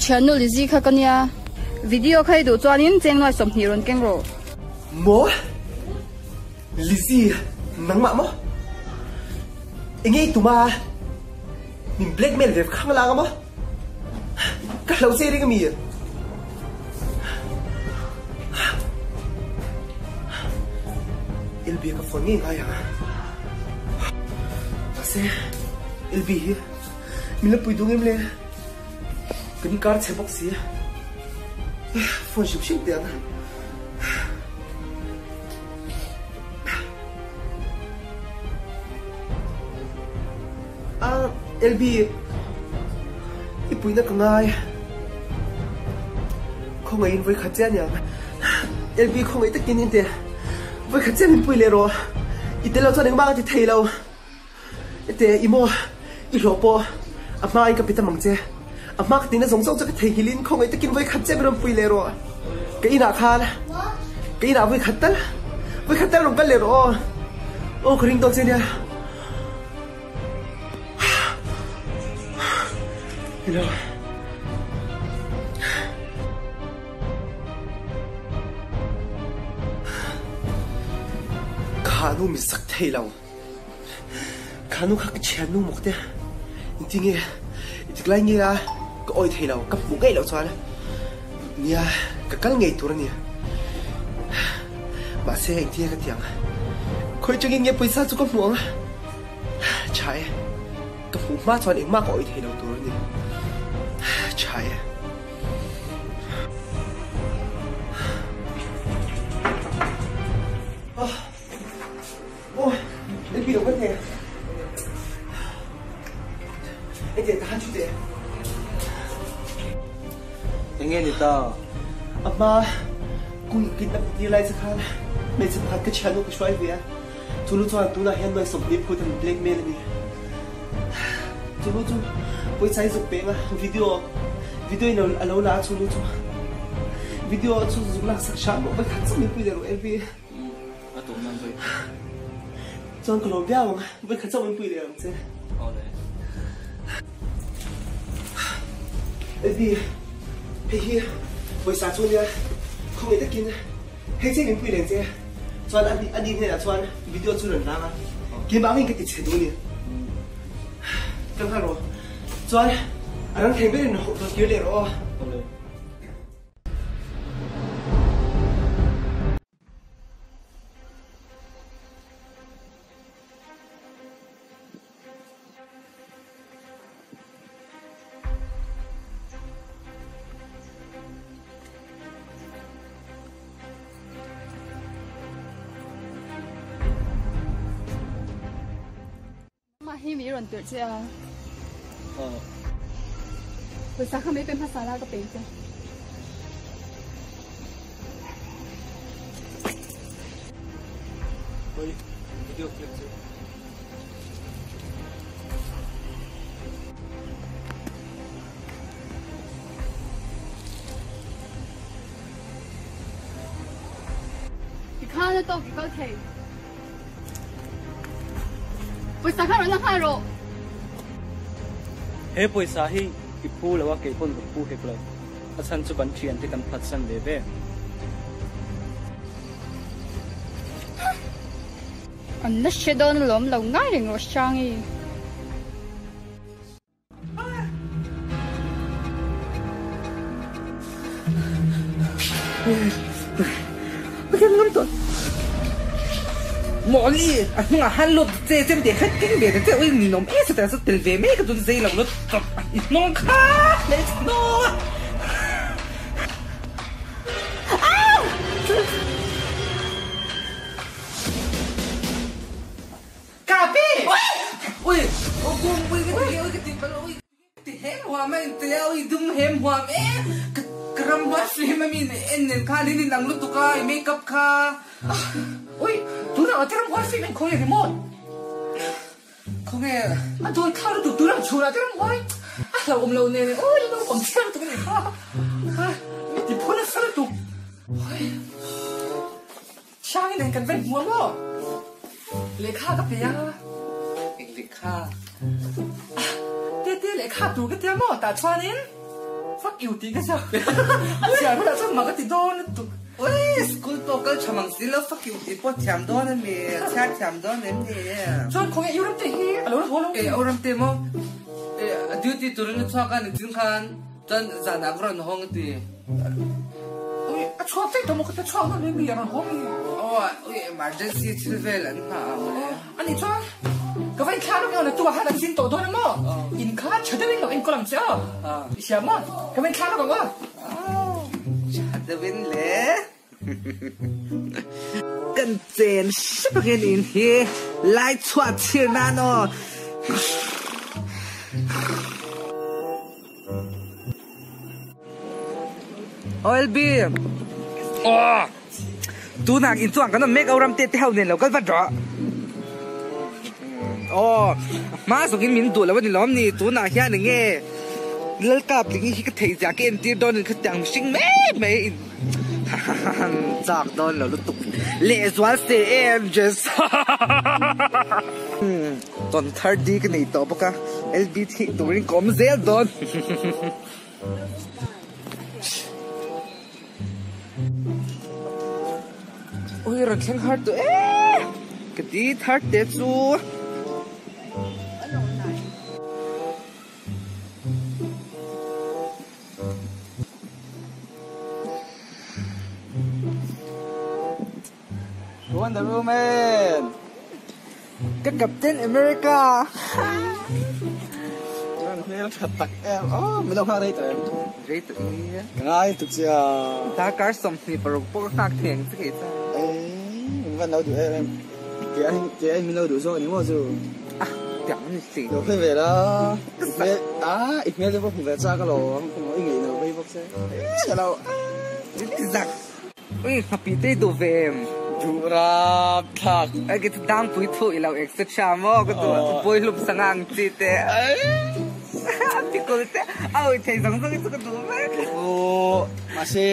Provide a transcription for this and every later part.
thiannu Lizzy kha ka nia. Video kha i duh chuanin cheng nuai 20 rawn keng rawh. Maw? Lizzy, nangmah maw? Enge i tum a? Min blackmail ve khang lang a maw? Ka hlo che ring ami? Elbi ka phone ngei ngai ang a. Mahse, Elbi hi min la pui duh ngem le? Kan inkar chhe bawk si. Phone hrim hrim teh ang a. A, Elbi, i puihna ka ngai. Khawngaihin vawikhat che a niang. Elbi, khawngaih takin in teh. Vawikhat che min pui leh rawh. I tel lo chuan engmah ka ti thei lo. Ete, i maw, i hlawh pawh a hmain ka pe tam ang che. A hma ka tihna zawng zawng chu ka theihnghilhin khawngaih takin vawikhat che min rawn pui leh rawh. Ka inah khan ka inah vawikhat tal, vawikhat tal rawn kal leh rawh aw. Aw ka ring dawn che nia. Hello. Kha nu min sak thei lo. Kha nu kha ka thian nu mawk te. Engtin nge engtik lai nge a ka awi thei lo ka hmuh ngei loh chuan nia ka kal ngei tur a ni. Mahse engtin nge ka ti ang? Khawi changin nge pawisa chu ka hmuh ang? Tha e. Ka hmuh hma chuan engmah ka awi thei lo tur a ni. Tha e. Enge ni ta? A hma kum kidnap tir lai che khan hmeichhe pakhat ka thiannu ka hruai ve a, chu nu chuan tunah hian nuai 20 phut an blackmail a ni. Chu nu chu pawisa hi zuk peng a, video video in a lo la a chu nu chu video chu zuk laksak hram rawh, vawikhat chiah min pui leh rawh LB. A tum nan vawi khat. Chuan ka lawm viau ang, vawi khat chauh min pui leh ang che. Awle. Elbi, hei hi pawisa chu ania, khawngaih takin hei che min pui leh ang che. Chuan a ni hnenah chuan video chu rawn lang a, keimah angin ka ti chhe duh a ni. Ka nghal rawh. Chuan a rang thei berin rawn kir leh rawh aw. Awle. Mah hi mi rawn tirh che a. Aw. Pawisa kha mai pe hmasa la ka pe che. Oi, video clip chu. Tikhan a tawk i kal thei. Pawisa kha rawn la nghal rawh. He pawisa hi i phu lo a, kei pawn ka phu hek lo. A chhan chu kan thian te kan phatsan ve ve. An la hre dawn alawm lo ngai reng rawh Hrangi. Mawli, a hnungah han lut che chem te khat keng ve ta che ui ninawm em sa ta tel ve mai ka chun zei lo lut chawp i hnung kha leh hnung Kapi! Ui! Ui ui ka ti ui ka ti pal ui ti hem huam a in tia ui dum hem huam e ka ka ram huai film a mi en nen khan in inang lutuk a i makeup kha ui tunah a ti ram huai film en khawnge remote khawnge a dawi thla lutuk tunah chhunah ti ram huai a hlauhawm lo nen ui naupang chhia lutuk a ni kha mi ti phun nasa lutuk ui. Hrangin eng kan va hmu a maw? Lehkha ka pe a. Eng lehkha? Tete lehkha tur ka tia maw? Tah chuanin Fuck you tih ka ziak. A chhiar hunah chuan mak a ti dawn lutuk. Ui, school pawh kal tha mang si lo, fuck you tih pawh thiam dawn a mi, chhiar thiam dawn em ni? Chuan khawnge U Ramte hi a lo la haw lo? E, U Ramte maw? E, a duty turin a chhuak a ni chin khan chuan zanah ka rawn hawng a ti. Ui, a chhuak daih tawh maw ka ti, a chhuak nawn em mi a rawn haw mi? Aw, ui, emergency thil vel an hna ang mawle. A nih chuan ka va inthlak lawk emaw naktuk ah khan an zin tawh dawn emaw in kha tha deuhin lo enkawl ang che aw i hria maw ka va inthlak lawk ang aw. Tha deuhin le kan chen hrep ang hian in hi lai chhuah chhir nan aw. Oil beam aw tunah in chuan kan awm mek Ram te te ho nen lo kal vat rawh aw hma zawkin min duh lo a ni lawm ni tunah hian eng nge Lalkap ling hi ka theih zia ka entir dawn in khatiang mihring mai mai in chak dawn lo lutuk lehzual se em Jesa Tawn thar di ka nei tawh bawk a, LB thih turin ka awm zel dawn. Ui rawn thleng har tawh e, ka di thar te chu. Wonder Woman! Ka Captain America! Chuan hmel tha tak em aw min lo nghak rei tawh em? Rei tawh i. Ka ngai tuk chia. Darkar 26 pawh ka nghak thei ang che kei chuan. Ei min van lo duh em em. Ke ai ke ai min lo duh zawk a ni maw chu? Ah tiang a ni si. Lo hre ve la. I hmel ah i hmel te pawh hmu ve chak alawm. I ngeih lo vei bawk che. Chhe lo. Zak. Ui hnapi te i duh ve em? Duh rap thlak. Ai ki chu dangpui thu i lo etc maw ka duh a bawi hlum sanga ang chi te a pikul te a ui thei zawng zawng hi chu ka duh vek. Aw mahse.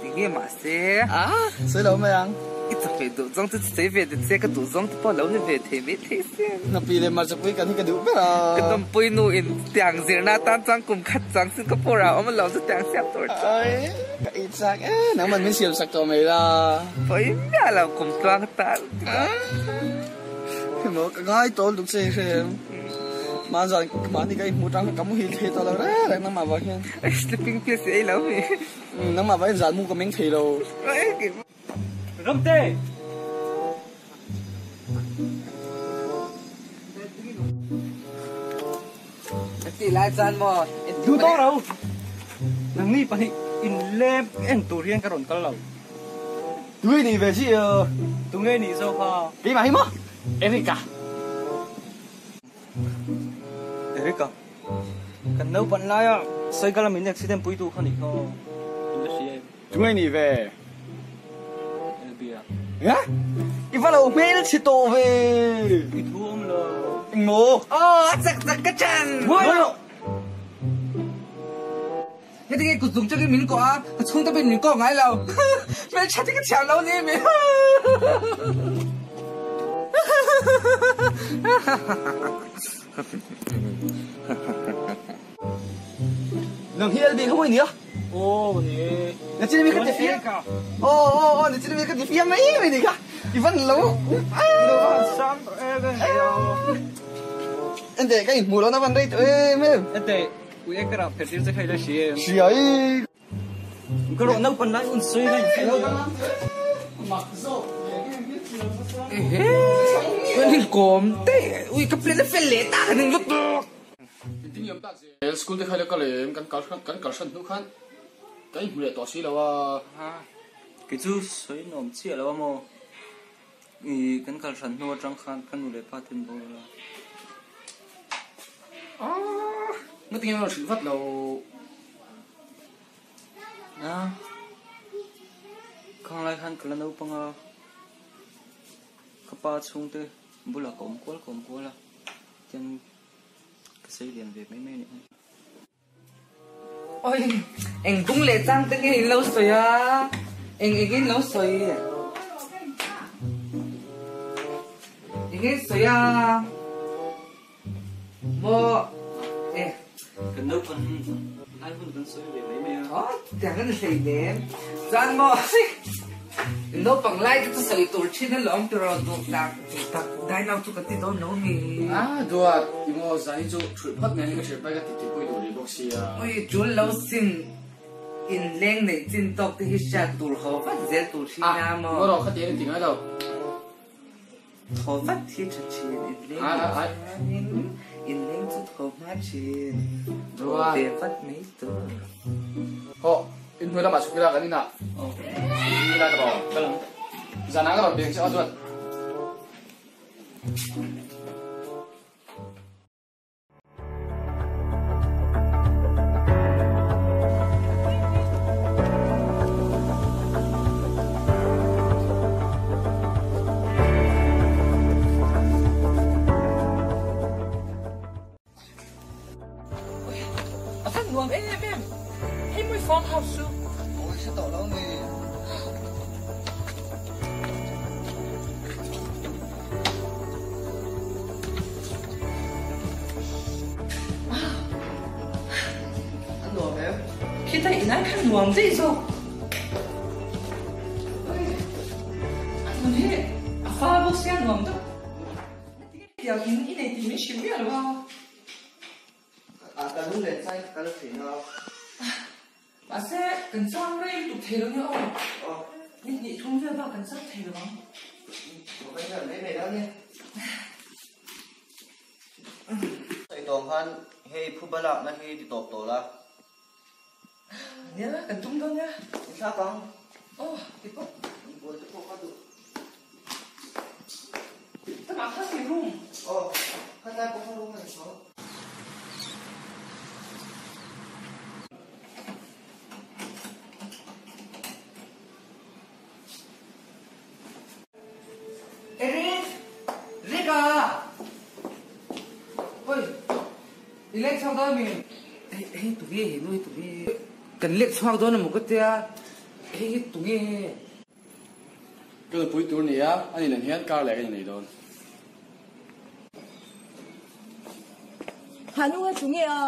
Tinge mahse. A sawi lo mai ang. I chawhmeh duh zawng chu sawi ve ta che ka duh zawng te pawh lo ni ve thei mai thei sin. Hnapi leh marchapui kan hi ka duh ber a. Ka tawmpui nu in tiang zirna atan chuan kum khat chuang Singapore ah awm alo chu tiang siam tur chu. Oi ka ei chak e nangman min siam sak tawh mai la. Pawi miah lo kum tluang tan. Hemaw ka ngai tawh lutuk che hre em. Mahzan mahni ka inhmuh tang ka muhil thei tawh lo reng reng nangmah vang hian. Sleeping pills i ei lo mi. Nangmah vang hian zan mu ka meng thei lo. Ramte! Ti lai chuan maw Duh tawh lo. Nangni pahnih in lem en tur hian ka rawn kal lo. Tunge nih ve chi ơ? Tunge nih zawk a? Keimah hi maw? Eric-a. Eric-a. Kan naupan laia cycle a min accident pui tu kha nih kha aw. In la hria em? Tunge nih ve? Elbia. Nga? I va lo hmel chhe tawh ve. I thu awm lo. Eng maw? Aw, a chak chak ka chan. Ngawi lo. Heti nge kut zung chungin min kawh a, ka chhungte pawhin min kawh ngai lo. Hmeltha te ka thiam lo ni mi. Nang hi LB kha mawi nia? Aw ni e. Na chin mi kha ti fiam. Aw aw aw na chin mi kha ti fiam mai mai ni kha. I van lo. Lo van sang tawh e ka hria. Ente ka inhmuh lohna van rei tawh em em. Ente ui e ka rah pher tir che kha ila hria em. Hria i. Ka rawh naupan lai un sawi lai in lo. Mak zawk. Ehe. Kan inkawm daih. Ui ka plan a fel leh ta ka ning lutuk. Engtin tak zel school te kha ila kal em kan kal kan kal hran hnu khan kan inhmu leh tawh si lo a. Kei chu sawi nuam chiah lo a maw i kan kal hran hnu atang khan ka nu leh pa ten bawk lo. Aaa ngatinge rawn hrilh vat lo. A khang lai khan ka la naupang a ka pa chhungte bulah ka awm kual ka awm kual a tiang Ka sei lian ve mai mai a nih hi. Oi, eng bung leh chang te nge in lo sawi a? Eng eng in lo sawi? Eng nge in sawi a? Maw, eh. Kan naupang Ai hun kan sawi ve mai mai a. Aw, tiang an hlei nen. Chuan maw, naupang lai te chu sawi tur thin alawm tiraw duh tak duh tak dai nau chu ka ti dawn lo mi. A duat, i maw zan hi chu thulh phawt nen hi ka hrilh pai ka ti ti pui duh rih bawk sia. Ui, tul lo sin inleng neih chin tawk te hi hriat tur haw vat zel tur thin a maw. A, maw rawh kha ti an ti ngai lo. Thaw vat hi tha thin, inleng leh chuanin inleng chu thaw hma thin, thaw ve vat mai tur. Hawh, inhnuai lamah chhuk ila kan inah in ila ka rawn kal ang. Zanah ka rawn beng che aw chuan. A van nuam em em, hei mawi farm house chu. Awi hre tawh lo ni. A nuam em? Khita inah khan nuam daih zawk. A hmun hi a fal bawk sia nuam deuh. Tiang in i nei tih min hrilh miah lo a. A ka lung len chai ka kal thin a. Mahse kan chang rei lutuk thei lo nia aw. Ni hnih thum vel bak kan chang thei lo ang. Ka va inrem mai mai dawn nia. Sawi tawng khan hei phuba lakna hi ti tawp tawh la. Nia kan tum dawn nia. I thlak ang. Aw ti pawh. Inbual te pawh ka duh. Tamah kha ni room. Aw khatlai pawh kha room a ni tho. Eric! Rika! Oi! I lek chhuak dawn mi? Hei hei tunge he nu hi tunge? Kan lek chhuak dawn emaw ka tia hei hi tunge? Ka nupui tur nia, ani nen hian kar leh ka inei dawn. Ha nu he tunge a?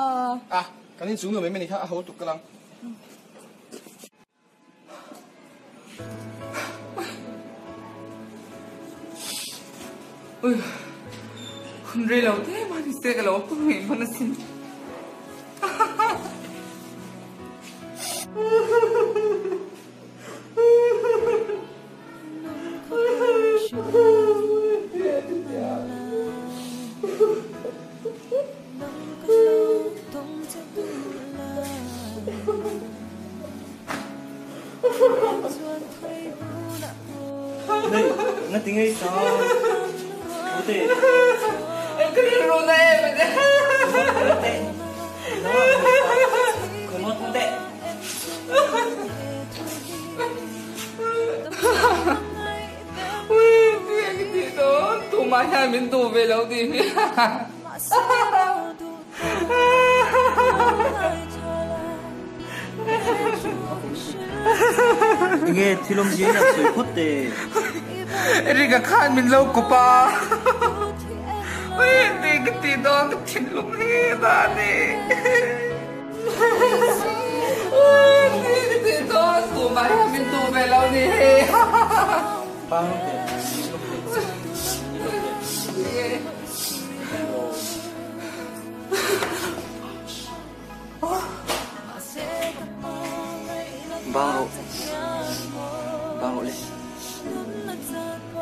A, kan inchung nuam em a ni kha, a ho tuk ka lang. Ui, hun rei lo te mahni se ka lo pawh ngei hman asin. Nga ti ngei ta. Ute. Em ka rilru na em a nia. Ui, ti ang ti dawn. Tumah hian min duh ve lo tih hi. Enge thil awm zia in an sawi phawt te. Erika khan min lo kawp a. Ui, ti ka ti dawn ka thinlung hi ta a ni. Ui, ti ka ti dawn tumah hian min duh ve lo ni hi. Bang rawh, bang rawh le.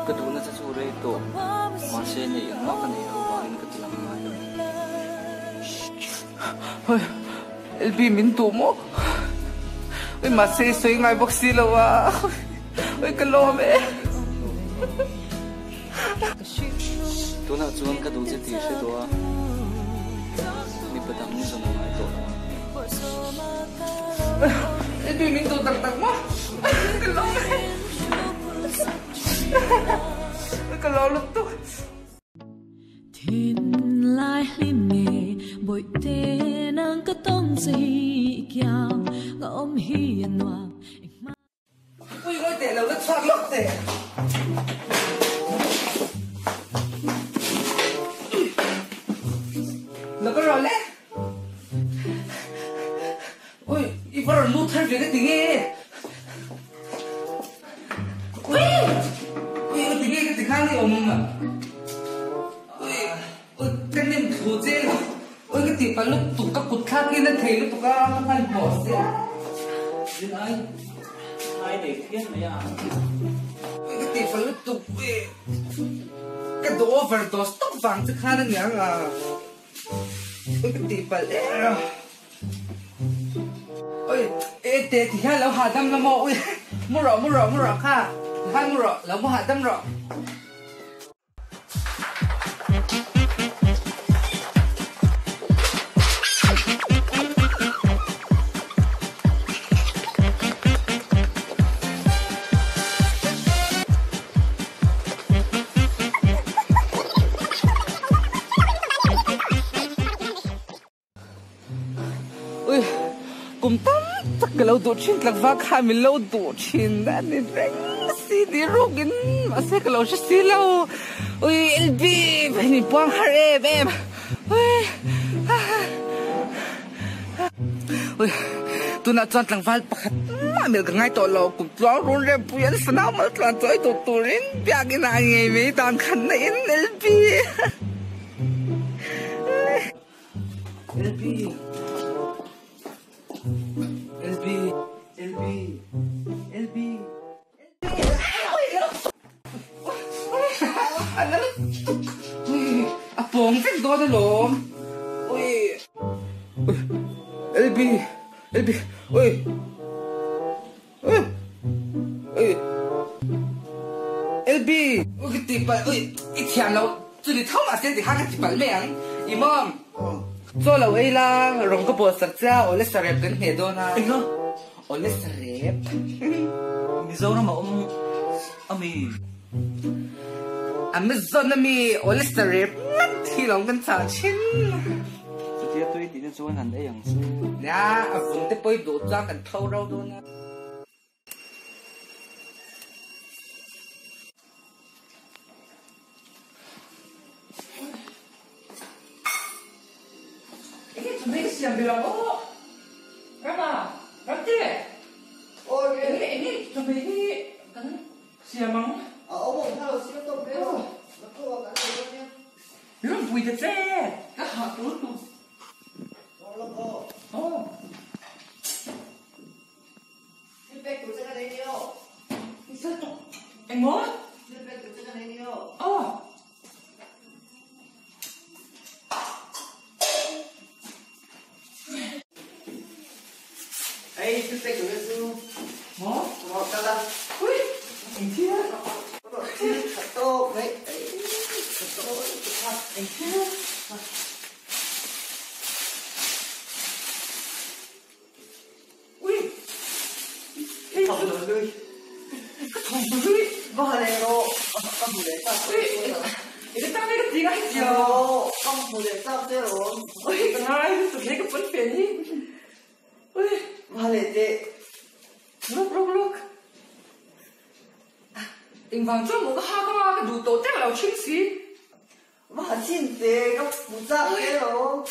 Ka duhna che chu rei tawh, mahse neih engmah ka nei lo vangin ka ti lang ngai lo. Hoi, LB min duh maw? Oi, mahse i sawi ngai bawk si lo a. Oi, ka lawm e. Tunah chuan ka duh che tih hre tawh a, mipa dang zawn a ngai tawh lo ang. I tui min duh tak tak maw? Ka lawm e. Ka lawm lutuk. Thin lai hlim nge bawih te nang ka tawng che hi i kiang nga awm hi a nuam. Pui ngawi teh lo la chhuak lawk teh. Lo ka rawh le. kin a thei lutuk a, ka hmanhmawh sia. Zin ai ai nei phian mai a. Ka tih fal lutuk e. Ka duh overdose tawp vang che khan a niang a. Ui ka tih palh e. Ui e te ti hian lo hahdam la maw ui mu rawh mu rawh mu rawh kha ti khan mu rawh lo mu hahdam rawh. Ui, kum tam tak ka lo duh thin tlangval kha min lo duh thin a ni reng si ni rukin mahse ka lo hre si lo. Ui, LB, min puang har em em. Ui, Ui, tunah chuan tlangval pakhat mah mel ka ngai tawh lo, kum tluang run rempui an fanau mal tluan chawi tur turin biakinn ah ngei mai dan khan na in LB. LB. LB. LB. LB. A pawng vek dawn alawm. Ui. LB. LB. Ui. Ui. Ui. LB. Ui ka ti palh. Ui. I thiam lo. Chu ni tho mahse ti kha ka ti palh mai ang. I mawm. Chaw lo ei la rawng ka bawl sak che a awle sarep kan hneh dawn a. Enga? Awle sarep. Mizoram a awm ami? Amazon ami awle sarep ngat hi lawng kan chah thin. Chutia tui tihna chuan han ei ang chu. Nia, a vun te pawh i duh chuan kan tho ro dawn a. Enge chu mai ka siam ve lo aw. Rama, Ramte. Enge enge chu mai hi kan siam ang. A awm awm kha lo siam tawp ve aw. Naktuk ah kan lo dawn nia. Rampui ta che. Ka hah tur tur. Aw. Thil pek tur che ka nei ni aw. Thil pek engmaw? Thil pek tur che ka nei ni aw. Aw. Hei thil pek tur che chu. Maw? Maw kal a. Ui! Eng thil a? Thil tha tawk mai. Tha tawk tha. Eng thil a? Ui! Hei Thawmhnaw hlui. Ka thawmhnaw hlui. Va ha leh rawh. Ka hmu leh chak che rawh. Ui! Eng tan nge ka ti ngai tia? Ka hmu leh chak che rawh. Ui! Ka ngai lutuk he ka pawn fel hi. Ui! Va ha leh teh. Luk luk luk. Engvang chuan maw ka hak anga ka duh tawh teuh lo thin si. Va ha chin teh ka hmu chak che rawh.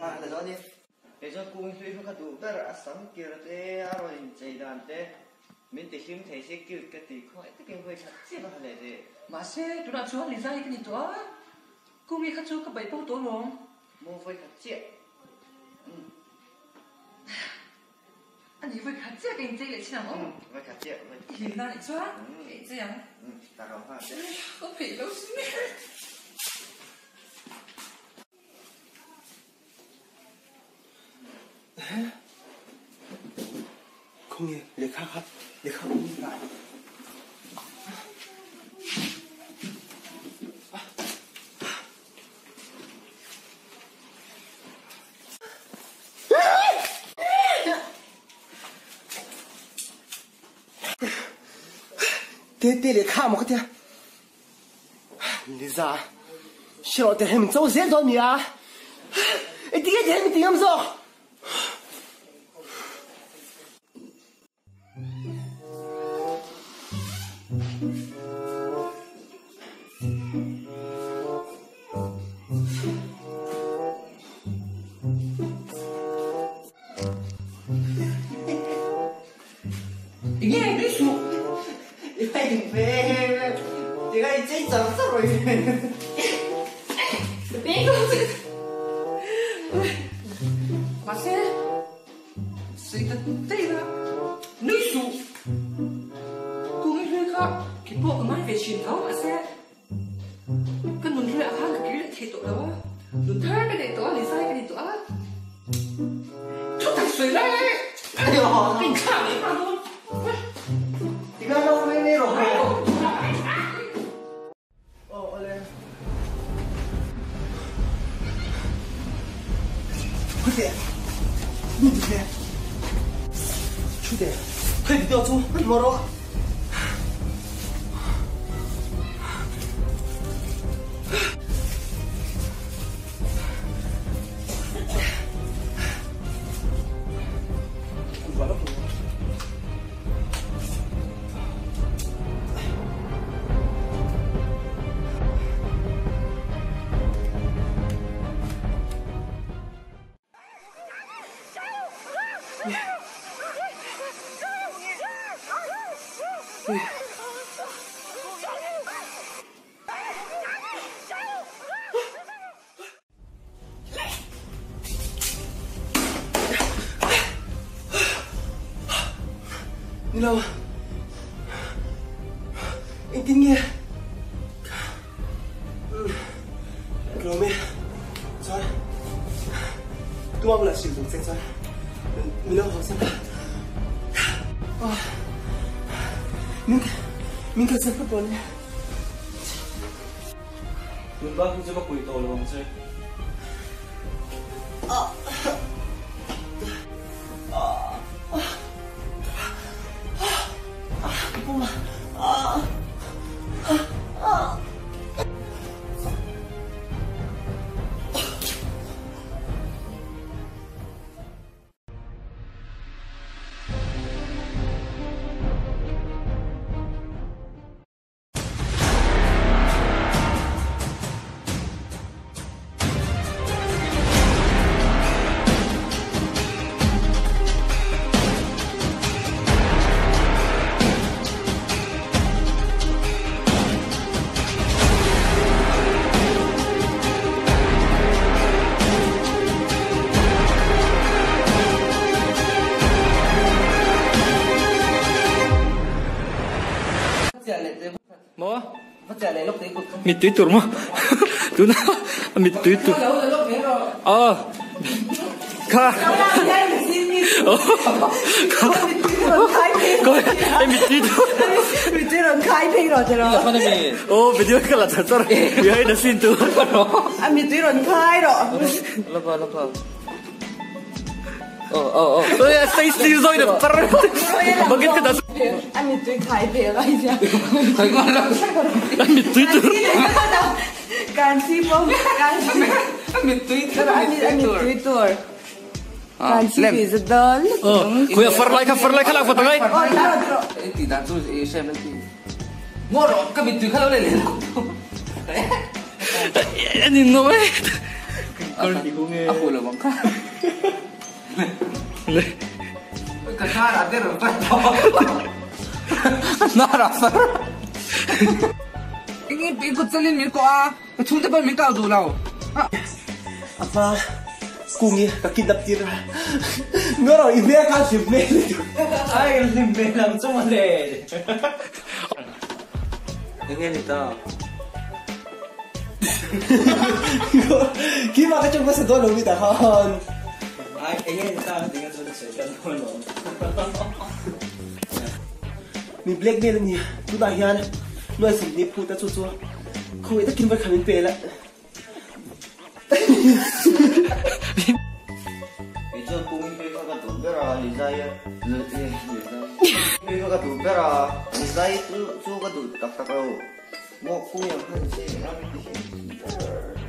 Ha la dawn e. Kei chuan kung hlui kha ka duh ber, a sam kir te, a rawn inchei dan te, min ti hlim thei si cute ka ti khawngaih takin hawi that chiah ka ha leh teh. Mahse, tunah chuan Liza hi ka ni tawh a, kung hi kha chu ka baih bo tawh alawm. Maw vawi khat chiah. Umm. A ni vawi khat chiah ka inchei leh thin ang aw. Umm, vawi khat chiah, vawi. I hlim na nih chuan ka inchei ang. Umm, tak ang nghal che. Ka peih lo sin. Khawnge lehkha kha lehkha awm ni la. Te te lehkha maw ka tia. Liza, hre rawh teh min cho zel dawn nia. Engtin nge teh min ti ngam zawk? Enge nui suh. I hei ve ti ngai chei char char mai. thin tho mahse ka nun hlui ah khan ka kir leh thei tawh lo a, nun thar ka nei tawh a, Lizai ka ni tawh a, thu tak sawi lai lai ka inthlak leh nghal dawn. Tinga lo mai mai rawh. Aw awle. Khute. Nu te. Chute. Khoi video chu hman maw rawh. Ni lo. Engtin nge? Ka lawm e. Chuan tuma bulah hrilh duh che chuan min lo haw san a. Min min kalsan phawt dawn nia. Tun bak hi chu ka puih tawh lo ang che. Maw? Mittui tur maw? Tuna mittui tur. Aw. Kha. Kha. Koi mittui tur. Mittui rawn khai phei rawh che rawh. Oh, video ka la char char. Behind the scene tu. A mittui rawn khai rawh. Lapa lapa. Oh oh oh. Oi, stay still zoi na par. Bakit ka das? A mittui khai phei lai sia. A mittui tur. Kan si mo. Kan si. A mittui tur. A mittui tur. Kan si bi za dal. Oh, khuya far lai kha far lai kha lak photo ngai. Oh, taro taro. Ti dan chu e shem ti. Mo ro ka mittui kha lo le le. Ani no eh. A hu lo bang kha. Ka nar a der far. Nar a far. Ingi pi kut chalin min ko a. Ka chhung te pawh min kau duh lo. Apa kungi ka kidnap tir a. Ngaro i hmel kha hlim hmel lutuk. Ai hlim hmel ang chu mawle. Enge ni ta? Keimah ka chung hmasa dawn lo mi ta khan. Ai enge ni ta tinge chuan ka sawi tan dawn lo. Mi blackmail a ni. Tunah hian nuai sawmhnih phut a chu chu khawngaih takin va kha min pe la. Kei chuan kungin phei kha ka duh ber a, Lizai a Lizai phei kha ka duh ber a, Lizai chu ka duh tak tak lo. Maw kung yang khan se ram ti hi ber.